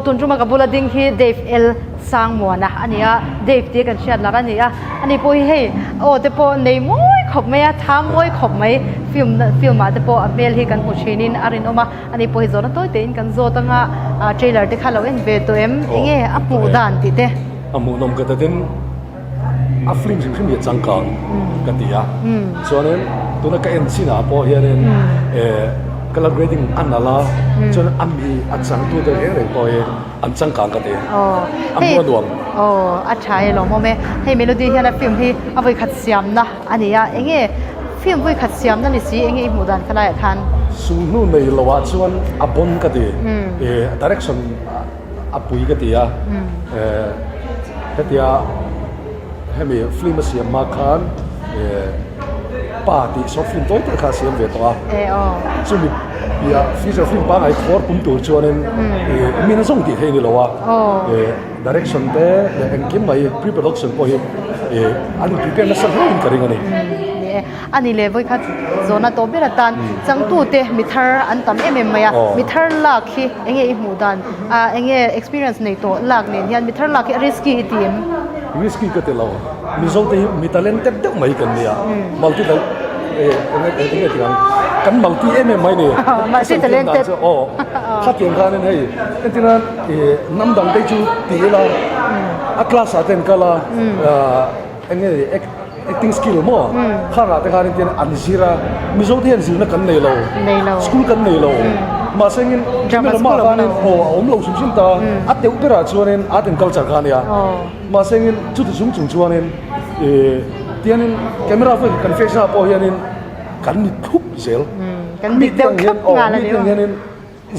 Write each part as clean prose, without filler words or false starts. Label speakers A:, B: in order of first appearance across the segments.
A: Tun tuma ka bula ding hi Dave L Sangmuana a ni a, Dave tia kan hriat lar a ni a, ani pawh hi hei aw te pawh nei mawi khawp mai a, tham mawi khawp mai, film film ah te pawh a hmel hi kan hmu thin in a rinawm a, ani pawh hi zawhna tawi tein kan zawt anga trailer te kha lo en ve tawh em, enge a hmuh dan tih te.
B: A hmuhnawm ka tatin a film hrim hrim hi a changkang ka ti a, chuanin tuna ka en chinah pawh hianin eh color grading a nalh a, chuan a mi a changtu te reng reng pawh hi an changkang ka ti, a hmuh a nuam.
A: Aw a tha e lawmawm e, hei melody hian a film hi a vawikhat siamna a ni a, enge film vawikhat siamna ni si enge i hmuh dan kha laiah khan?
B: Sulhnu nei loah chuan a bon ka ti, eh direction a pui ka ti a, eh hetia hemi film a siam hma khan eh pa tih short film tawi tak kha a siam ve tawh a, chumi piah feature film pangngai khawr pum tur chuanin eh mi nazawng tih theih a ni lo a, eh direction te leh engkim mai pre production pawh hi eh an prepare nasa hle in ka ring a ni.
A: A ni leh vawikhat zawhna tawh ber atan changtute mi thar an tam em em mai a, mi thar lak hi enge i hmuh dan ah enge experience nei tawh lak nen hian mi thar lak hi a risky i ti em?
B: Risky ka ti lo, Mizo te hi mi talented deuh mai kan nia, multi tal eh enge enge ti ang kan multi em em mai ni,
A: multi talented
B: aw khatiang khanin hei entirna eh hnam dang te chu ti ila a class ah te an kal a Enge acting skill maw khangah te khan engtin an zir a Mizo te hian zirna kan nei lo school kan nei lo mahse engin drama khanin aw a awm lo hrim hrim ta a teuh berah chuanin art and culture kha ania mahse engin chuti chung chung chuanin ih tiangin camera kan face ah pawh hianin kan ni thup zel mi te ang hian aw mi te ang hianin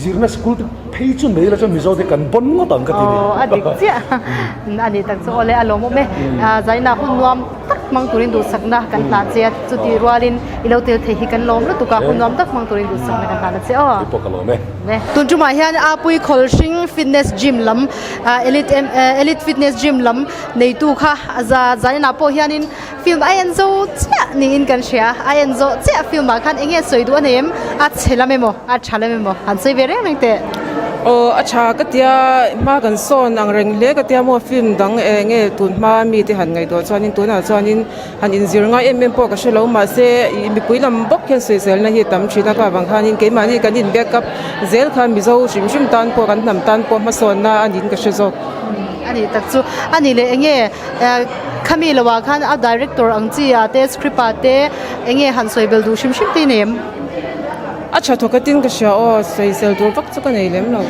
B: Zirna school te phei chu nei la chuan Mizo te kan bon ngawt ang ka ti ni.
A: Aw a dik chiah a ni tak chu awle a lawmawm e. Zaina hun nuam tak hmang turin duhsakna kan hlah che a, chuti rualin i lo tel thei hi kan lawm lutuk a, hun nuam tak hmang turin duhsakna kan hlah na che aw.
B: Kei pawh ka lawm e.
A: Tun tumah hian Apui Khawlhring Fitness Gym lam Elite Elite Fitness Gym lam neitu kha Zaina pawh hianin Film a en zo chiah niin kan hria, a en zawh chiah film ah khan eng nge sawi duh a nei em? A chhe lam emaw, a tha lam emaw han sawi ve reng reng teh.
C: Aw a tha ka tia, hma kan sawn ang reng hle ka tia maw film dang eng nge tun hma mite han ngaihtuah chuanin tunah chuanin han inzir ngai em em pawh ka hre lo mahse ih mipui lam bawk hian sawiselna hi a tam thin a ka avang khanin keimahni kan in back up zel khan Mizo hrim hrim tan pawh kan hnam tan pawh hmasawnna a niin ka hre zawk.
A: A nih tak chu a nih leh eng nge Khami lo ah khan a director ang chi ah te script ah te eng nge han sawi bel duh hrim hrim te i nei em?
C: A tha thawk atin ka hria aw, sawisel tur vak chu ka nei lem lo.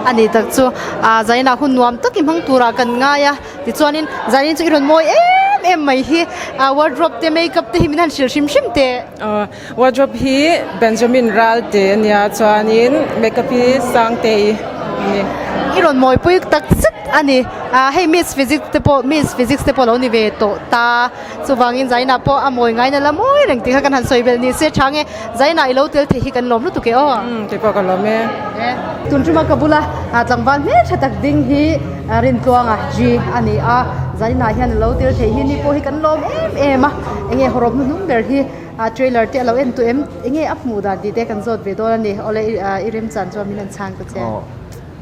A: A ni tak chu ah zainah hun nuam tak i hmang turah kan ngai a, tichuanin zanin chu i rawn mawi em em mai hi ah wardrobe te makeup te hi min han hrilh hrim hrim teh.
C: Aw wardrobe hi Benjamin Ralte a nia chuanin makeup hi Sangtei a ni.
A: I rawn mawipui tak zet a ni. Ah hei miss physics te pawh miss physics te pawh lo ni ve tawh ta chuvangin zainah pawh a mawi ngaina la mawi reng tih kha kan han sawi belh ni se tha nge zainah i lo tel thei hi kan lawm lutuk e aw.
C: Umm kei pawh ka lawm e.
A: Tun tuma ka bula tlangval hmeltha tak ding hi Rintluanga G a ni a zainah hian a lo tel thei hi ni pawh hi kan lawm em em a enge hawrawp hnuhnung ber hi trailer te a lo en tawh em enge a hmuh dan tih te kan zawt ve dawn a ni awle i remchan chuan min han chhang ta che.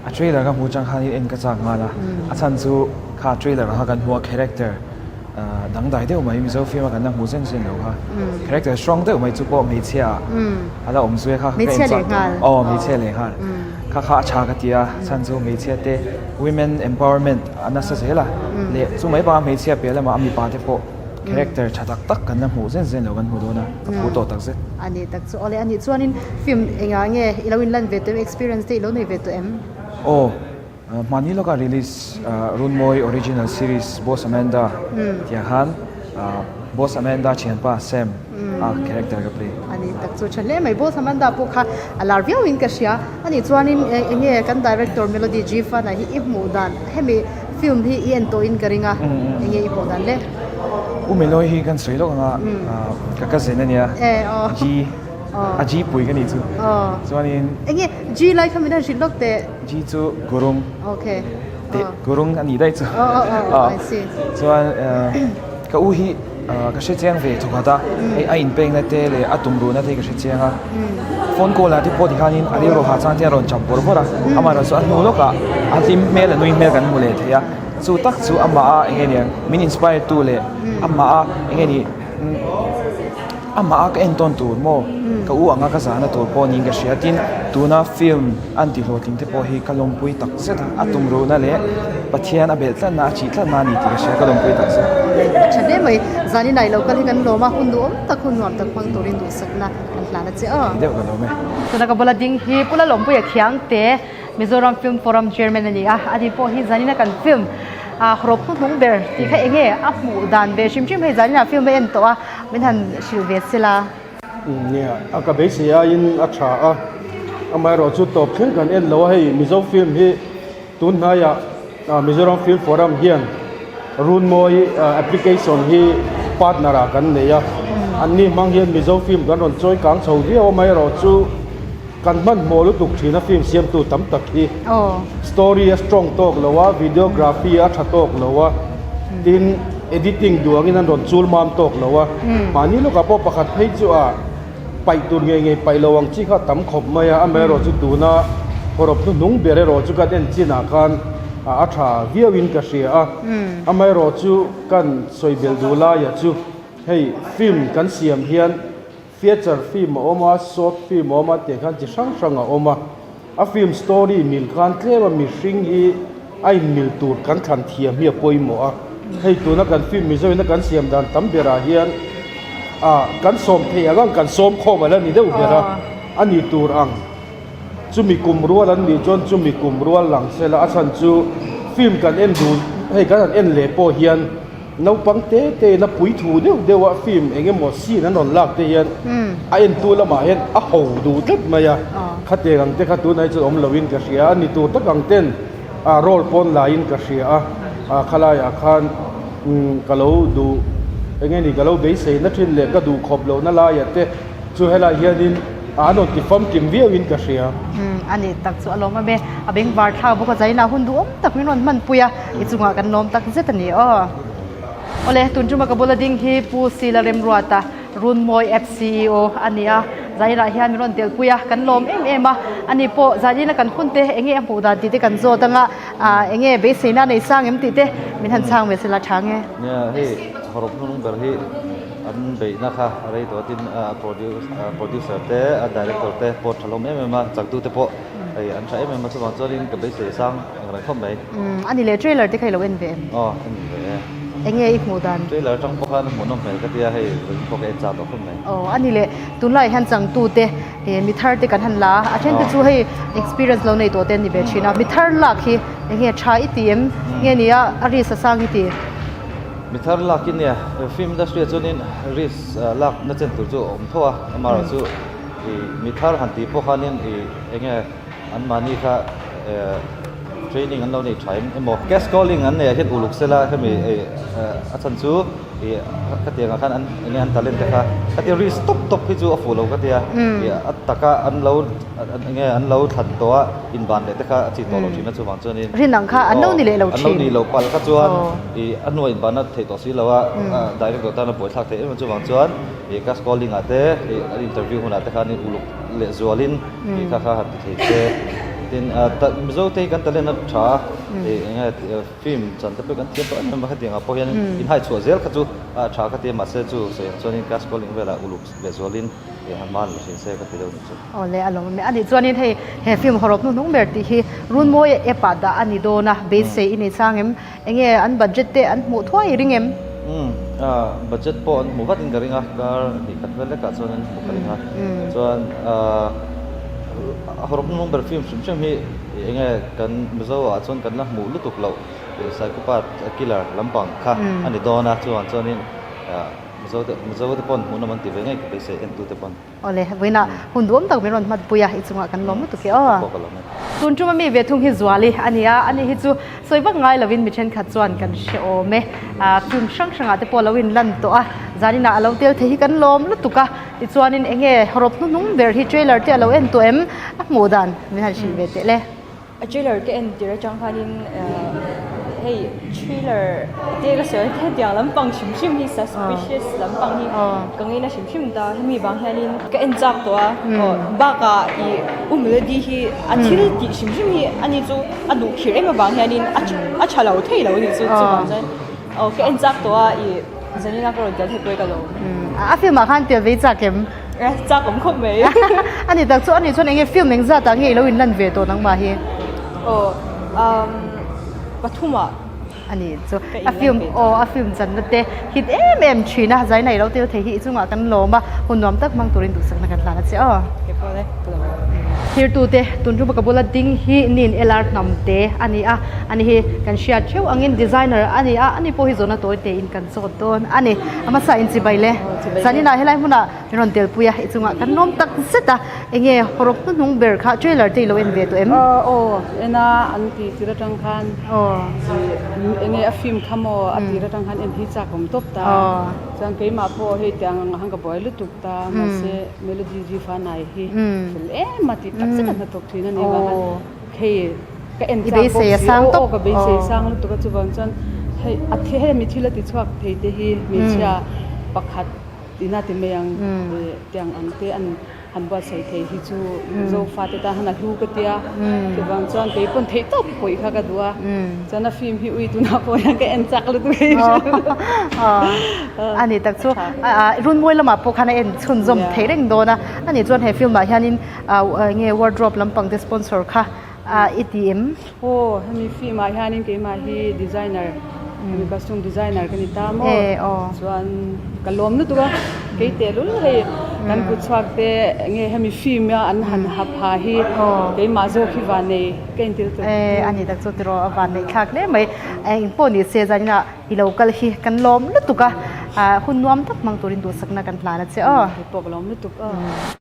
D: A trailer ka hmuh chang khan in en ka chak nghal a, a chhan chu kha trailer kha kan hmu a character dangdai deuh mai Mizo film a kan la hmuh zen zen lo kha character strong deuh mai chu pawh hmeichhia ah a la awm zui a kha ka en chak tawh aw hmeichhia leh nghal kha kha a tha ka ti a chhan chu hmeichhia te women empowerment a nasa zel a leh chu mai bangah hmeichhia piah lamah a mipa te pawh Character tha tak tak kan la hmuh zen zen lo kan hmu dawn a, ka phu tawh tak zet.
A: A ni tak chu awle a nih chuanin film engah nge i lo inlan ve tawh em, experience te i lo nei ve tawh em?
D: Aw, hmani lawka release Runmawi original series Boss Amanda tih ah khan Boss Amanda thianpa Sam a character ka play.
A: A ni tak chu tha hle mai, Boss Amanda pawh kha a lar viau in ka hria. A nih chuanin eng nge kan director Melody G Fana hi i hmuh dan hemi Film hi i en tawh in ka ring a, eng nge i hmuh dan le?
D: U Meloi hi kan sawi lawk anga ka cousin a nia, G, a G pui ka nih chu. Chuanin.
A: Eng nge G lai kha min han hrilh lawk teh?
D: G chu Gurung.
A: Okay.
D: Teh Gurung a nih daih chu.
A: Oh oh oh, I see.
D: Chuan. Ka u hi ka hre chiang ve thawkhat a, hei a inpekna te leh a tumruhna te hi ka hre chiang a. Phone call ah te pawh tikhanin a rilru ha chang te a rawn chap bawrh bawrh a, amaherawhchu a hnu lawkah a hlim hmel a nui hmel kan hmu leh thei a. Chu tak chu amah a eng nge niang min inspire tu leh amah a eng nge ni amah a ka entawn tur maw ka u anga ka zahna tur pawh niin ka hria tin tuna film an ti hlawhtling te pawh hi ka lawmpui tak zet a a tumruhna leh Pathian a belh tlatna a chih tlatna a ni tih ka hria ka lawmpui tak zet.
A: A tha hle mai zanin ah i lo kal hi kan lawm a hun duhawm tak hun nuam tak hmang turin duhsakna kan hlan a che aw.
D: Deuh ka lawm e.
A: Tuna ka bula ding hi Pu Lalawmpuia Khiangte Mizoram Film Forum Chairman a ni a, ani pawh hi zanina kan film ah rawp hnuhnung ber tih kha enge a hmuh dan ve hrim hrim hei zanina film a en tawh a, min han hrilh ve sela.
E: Nia, a ka beisei aiin a tha a, amaherawh chu tawp thleng kan en lo a, hei Mizo film hi tun hnaiah Mizoram Film Forum hian Runmawi application hi partner ah kan nei a, anni hmang hian Mizo film kan rawn chawi kang chho viau a, amaherawh chu Kan hmanhmawh lutuk thin a film siamtu tam tak hi story a strong tawk lo a, videography a tha tawk lo a, tin editing duangin an rawn chul mam tawk lo a, mahni lawkah pawh pakhat phei chu a paih tur ngei ngei paih lo ang chi kha a tam khawp mai a, amaherawh chu tuna hawrawp hnuhnung ber erawh chu kan en chinah khan a tha viauin ka hria a, amaherawh chu kan sawi belh duh laiah chu hei film kan siam hian Feature film a awm a, short film a awm a tih khan chi hrang hrang a awm a. A film story mil khan tlem a mihring hi a inmil tur kan thlan thiam hi a pawimawh a. Hei tuna kan film Mizo ina kan siam dan tam berah hian ah kan sawm theih ang ang kan sawm khawm a la ni deuh ber a, a ni tur ang. Chumi kum rual an nih chuan chumi kum rual lang sela a chhan chu film kan en duh hei kan han en leh pawh hian Naupang te te in a pui thu deuh deuh a film eng emaw scene an rawn lak te hian a entu lamah hian a ho duh tlat mai a, khatiang ang te kha tunah hi chuan awm loin ka hria a, ni tur tak ang ten a role pawn laiin ka hria a, khalaiah khan ka lo duh eng nge ni ka lo beisei na thin leh ka duh khawp lohna laiah te chu helai hianin an rawn ti famkim viauin ka hria.
A: Umm a ni tak chu a lawm awm e, a bengvar thlak bawk a zainah hun duhawm tak min rawn hmanpui a. I chungah kan lawm tak zet a ni aw. Awle, tun tuma ka bula ding hi Pu Sila Remruata, Runmawi App ceo a ni a. Zairah hian min rawn telpui a, kan lawm em em a. Ani pawh zanin a kan hun te enge a hmuh dan tih te kan zawt anga, enge beiseina nei sang em tih te min han chhang ve sela tha nge.
F: Nia, hei hawrawp hnung ber hi an beihna kha a rei tawh tin a producer te, a director te pawh tha hlawm em em a, changtute pawh hei an tha em em a, chuvang chuanin ka beisei sang ang reng khawp mai.
A: Umm a ni le trailer te kha i lo en ve em?
F: Aw en ve e.
A: Enge i hmuh dan?
F: Trailer atang pawh khan hmuhnawm hmel ka tia hei vawiin pawh ka en chak tawh khawp mai.
A: Aw a ni le tunlai hian changtu te eh mi thar te kan han la a, a then te chu hei experience lo nei tawh te an ni ve thin a, mi thar lak hi enge tha i ti em? Nge ni a a risk a sang i ti?
F: Mi thar lak hi nia film industry ah chuanin risk lak na chen tur chu a awm tho a, amaherawhchu ih mi thar han tih pawh khanin ih enge An mahni kha training an lo nei tha em emaw cash calling an neih ah hian uluk sela hemi a chhan chu ih khatiang ah khan an enge an talent te kha khatia risk tawp tawp hi chu a fuh lo ka tia ih a taka an lo enge an lo thlan tawh a inban leh te kha a chi tawh lo thin a chuvang chuanin
A: rin ang kha an lo ni leh lo
F: thin an lo ni lo palh kha chuan ih a hnuah inbanna theih tawh si lo a director tan a buaithlak theih em em chuvang chuan ih cash calling ah te ih an interview hunah te khan uluk leh zualin tih kha kha han ti thei se tin Mizo te hi kan talent a tha a ih eng nge film chan te pawh kan thiam tawh em em a hetiang ah pawh hian in hai chhuah zel kha chu a tha ka ti a mahse chu sawi ang chuanin cash calling velah uluk leh zualin ih han hman la hrin se ka ti deuh ni chu.
A: Awle a lawm a nih chuanin hei he film hawrawp hnuhnung ber tih hi Runmawi app ah dah a ni dawn a beisei i nei chang em? Enge an budget te an hmuh thuai i ring em?
F: Umm ah budget pawh an hmu vat in ka ring a, kar hnih khat vel lekah chuan an hmu ka ring a, chuan ah a hawrawp hnung ber film hrim hrim hi enge kan Mizo ah chuan kan la hmuh lutuk loh psychopath killer lampang kha a ni dawn a, chuvang chuanin ah Mizo te Mizo te pawn hmuhnawm an ti ve ngei ka beisei entu te pawn.
A: Awle, vawiinah hun duam tak min rawn hmatpui a, i chungah kan lawm lutuk e aw. Tun tum a mi ve thung hi Zuali a ni a, ani hi chu sawi vak ngai lovin mi thenkhat chuan kan hre awm e. Film hrang hrangah te pawh a lo inlan tawh a, zaninah a lo tel thei hi kan lawm lutuk a, tichuanin eng nge hawrawp hnuhnung ber hi trailer te a lo en tawh em? A hmuh dan min han hrilh ve teh le.
G: A trailer ka en tir atang khanin. Hei thriller te ka sawi ang hetiang lampang hrim hrim hi suspicious lampang hi ka ngaina hrim hrim ta. Hemi vang hianin ka en chak tawh a, aw bakah ih U Melody hi a thil tih hrim hrim hi ani chu a duh khirh em avang hianin a a tha lo thei lo a nih chu chuvang chuan aw ka en chak tawh a ih zanina ka rawn tel thei pawh hi ka lawm.
A: A film ah khan tel vei chak em?
G: Chak awm khawp mai.
A: A ni tak chu a ni chuan enge film eng zat ah nge i lo in lan ve tawh nangmah hi?
G: Aw umm pathum ah.
A: A ni chu a film aw a film channa te hit em em thin a zaina i lo tel thei hi i chungah kan lawm a hun nuam tak hmang turin duhsakna kan hlan a che aw.
G: Ke pawh le ka lo.
A: Thirtute tun ṭuma ka bula ding hi nin LR hnam te a ni a ani hi kan hriat theuh angin designer a ni a ani pawh hi zawhna tawi tein kan zawt dawn a ni. A hmasa in chibai le. Zaninah helai hmunah min rawn telpui a, i chungah kan lawm tak zet a. Enge hawrawp hnuhnung ber kha trailer te i lo en ve tawh em?
H: Aw, en a an tih tir atang khan enge a film kha maw a tir atang khan en hi chak awm tawp ta. Chuan keimah pawh hei tiang ang han ka buai lutuk ta mahse Melody G Fanai hi fel em a tih tak zet a hnathawk thin a ni vang a. Hei ka en chak bawk si aw aw ka beisei sang lutuk a chuvang chuan hei a thi hemi thil a ti chhuak thei te hi hmeichhia pakhat ina ti mai ang tiang ang te an han buatsaih thei hi chu Zofa te tan han a hlu ka tia chuvang chuan kei pawn theih tawp pawih kha ka duh a chuan a film hi ui tunah pawh hian ka en chak lutuk hei
A: a ni tak chu runmawi lamah pawh khan a en chhunzawm thei reng dawn a ani chuan he film ah hianin Nge wardrobe lampang te sponsor kha i ti em?
H: Aw, hemi film ah hianin keimah hi designer, hemi costume designer ka ni ta maw? Chuan ka lawm lutuk a, kei tehlul hei kan kut chhuak te nge hemi film a an han ha pha hi keimah zawk hi vannei ka intil tuk.
A: E, a ni tak chu tiraw a vannei thlak hle mai. Engpawh ni se zaninah i lo kal hi kan lawm lutuk a, hun nuam tak hmang turin duhsakna kan hlan a che aw.
H: Keipawh ka lawm lutuk aw.